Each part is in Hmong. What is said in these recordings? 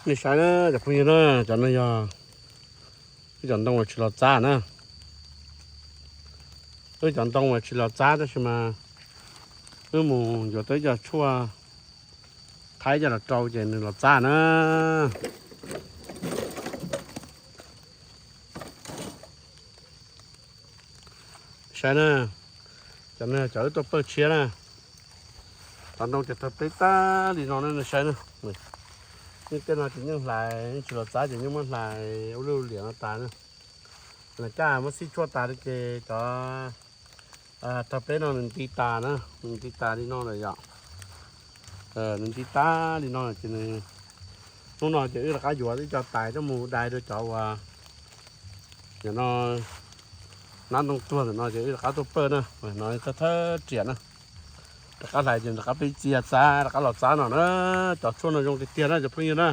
Nej saib na cov phooj ywg na, cov no yog wb cov ntoo uas tsis los txab na. Wb cov ntoo uas tsis los txab tab sis mas wb mus yuav tau ib co tshuaj thaib coj los rau ces nws los txab na. Saib na, cov no cov wb tuaj pawj tshiab na. Cov ntoo ces tawg pleb tag li no na, nej saib na. Nyob tej no ces yeej hlais, yeej tsis los txab ces yeej muab hlais ua luj liam no tas na. Lawv caj muab xij tshuaj tas li ces cov tawg pleb no nws nti tas na, nws nti tas li no lawm yom. Nws nti tas li no ces nws, hnub no ces wb rov qab yuav ib co tais coj mus dai rau cov uas, no, nab ntoo tuag ntawm no ces wb rov qab tuaj pawj na, no thawj thawj riam na. Rov qab hlais ces rov qab pib txia txab, rov qab los txab no na. Cov tshuaj no zoo tiag tiag na cov phooj ywg na.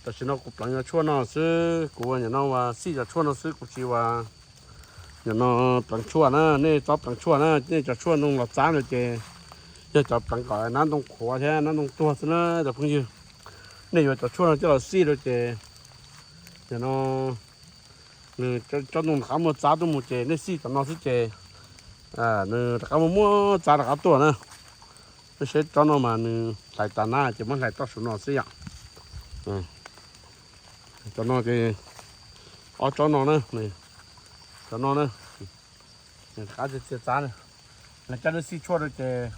Tam sim no kuv pleev cov tshuaj no xwb, kuv ua nim no ua xij cov tshuaj no xwb, kuv tsis ua nim no pleev tshuaj na. Nej txhob pleev tshuaj na, nej cov tshuaj ntoo los txab no ces yog cov pleev kom nab ntoo qhuav thiab nab ntoo tuag xwb na cov phooj ywg. Nej yuav cov tshuaj no coj los xij rau ces nim no nws, tsob ntoo rov qab muaj txab tuaj mus ces nej xij cov no xwb ces nws rov qab muaj muaj txab rov qab tuaj na. Nej saib tsob no mas nws hlais tas na ces muab hlais toj saum no xwb yom. Cov no ces ob tsob no na, cov no na, rov qab txia txab na. Lawv coj nej xij tshuaj rau ces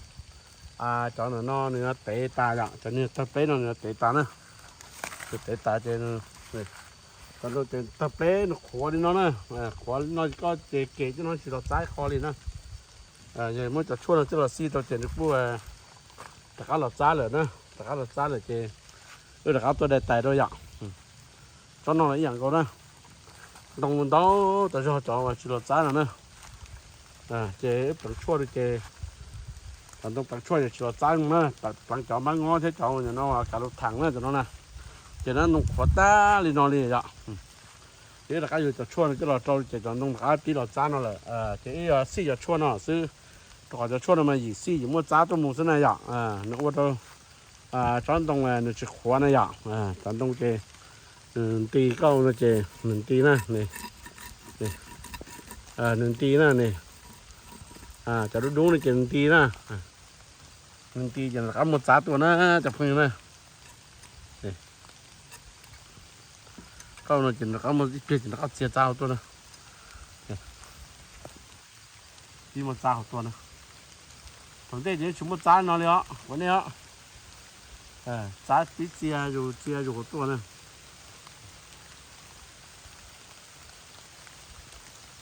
cov no nws tev tas yom, cov niag tawg pleb no nws tev tas na. Nws tev tas ces cov ntoo ces tawg pleb nws qhuav li no na, qhuav li no koj ces kem coj no tsis los txab qho li na. Yog muab cov tshuaj no coj los xij rau ces nws kuj rov qab los txab lawm na, rov qab los txab lawm ces wb rov qab tuaj dai tais rau yom. Tsob no los ib yam nkaus na, ntoo ntau tas zog cov uas tsis los txab no na. Ces wb pleev tshuaj rau ces cov ntoo pleev tshuaj ces tsis los txab na, pleev cov mab ngob thiab cov no kav lus theem na cov no na. Ces nab ntoo qhuav tag li no li yom. Ces wb rov qab yuav cov tshuaj no coj los rau ces cov ntoo rov qab pib los txab no lawm. Ces wb yuav xij cov tshuaj no xwb, rau qhov cov tshuaj no mas yim xij yim muaj txab tuaj mus xwb na yom. Nws ua rau tsob ntoo nws tsis qhuav na yom. Cov ntoo ces nws nti, kauj no ces nws nti na, nws nti na, cov dub dub no ces nws nti na, nws nti ces rov qab muaj txab tuaj na cov phooj ywg na. Kauj no ces rov qab muaj ib pliag ces rov qab txia txab hauv tuaj na. Pib muaj txab hauv tuaj na. Thaum ntej ces tsis muaj txab no li os, kuv nej os. Txab pib txia zus txia zus hauv tuaj na.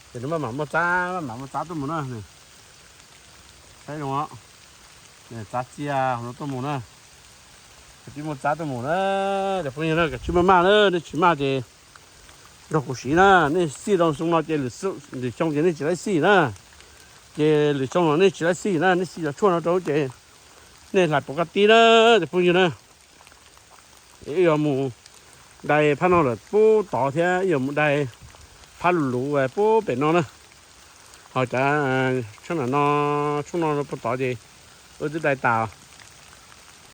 Ces nws maj mam muaj txab, maj mam muaj txab tuaj mus na. Saib zoo os, txab txia hauv no tuaj mus na. Pib muaj txab tuaj mus na. Cov phooj ywg na, kav tsij maj maj na, nej tsis maj ces nrog kuv siv na. Nej xij rau xyoo no ces lwm xyoo ces nej tsis laib xij na. Ces lwm xyoo no nej tsis laib xij na, nej xij cov tshuaj no rau ces nej hlais pov kaj tib na, cov phooj ywg na. Wb yuav mus dai phab no lawm pub tod thiab yuav mus dai phab luv luv pub pem no na. Ho cov tshooj no, tshooj no pub tod ces wb twb dai tas.